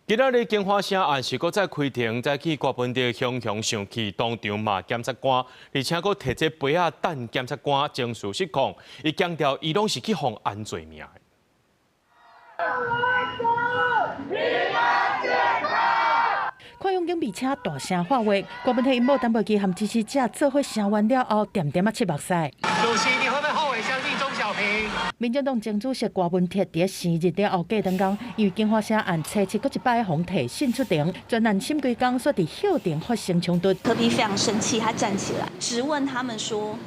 今仔日京華城案是閣再開庭，早起郭文哲雄雄生氣，當場罵檢察官，而且閣提這杯仔等檢察官情緒失控，伊強調伊攏是去予安罪名的。平安健康。看向警備車大聲喊話，郭文鐵𪜶某陳佩琪和支持者做伙聲援了後，恬恬仔拭目屎。主席，你會不會後悔相信鍾小平？民進黨前主席郭文鐵佇生日了後過兩工，因為京華城案初七閣一擺予提訊出庭，專案審規工煞佇休庭發生衝突。柯 P 非常生氣，他站起來質問他們說：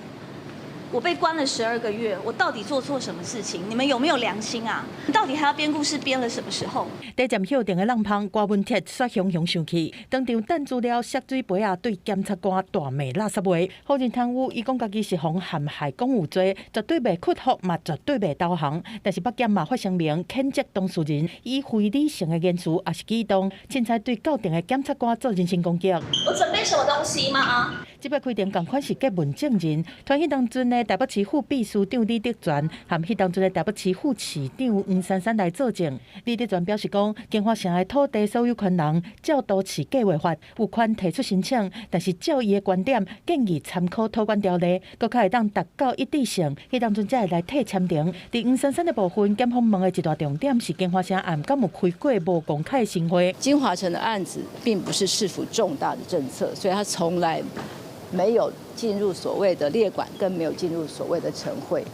我被關了12個月，我到底做錯什麼事情？你們有沒有良心啊？你到底還要編故事編了什麼時候？佇佔休庭的廊旁，郭文鐵煞雄雄生氣，當場擲資料、摔水杯仔，對檢察官大罵垃圾話。否認貪污，伊講家己是予陷害講有罪，絕對袂屈服，嘛絕對袂投降。但是北檢嘛發聲明譴責當事人以非理性的言辭抑是舉動，凊彩對到庭的檢察官做人身攻擊。我準備什麼東西嗎？這擺開庭仝款是詰問證人，傳彼當陣的台北市副秘書長李德全，和彼當陣的台北市副市長黃珊珊來作證。李德全表示講，京華城的土地所有權人照都市計劃法有權提出申請，但是照伊的觀點，建議參考土管條例，閣較會當達到一致性。彼當陣才會來替簽呈。佇黃珊珊的部分，檢方問的一大重點是京華城案敢有開過無公開審會。京華城的案子並不是市府重大的政策，所以他從來沒有進入所謂的列管，更沒有進入所謂的懲會。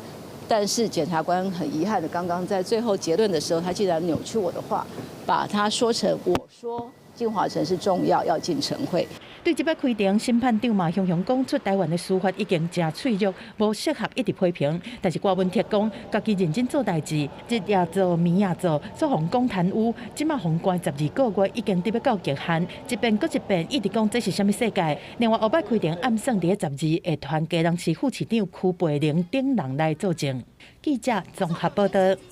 但是檢察官很遺憾的，剛剛在最後結論的時候，他竟然扭曲我的話，把他說成我說京華城是重要，要進懲會。對這擺開庭，審判長嘛雄雄講出台灣的司法已經誠脆弱，無適合一直批評。但是郭文鐵講，家己認真做代誌，日也做，暝也做，煞予講貪污，這馬予關12個月，已經得欲到極限，一遍閣一遍，一直講這是啥物世界。另外，後擺開庭暗算佇咧12會傳基隆市副市長邱培玲等人來作證。記者綜合報道。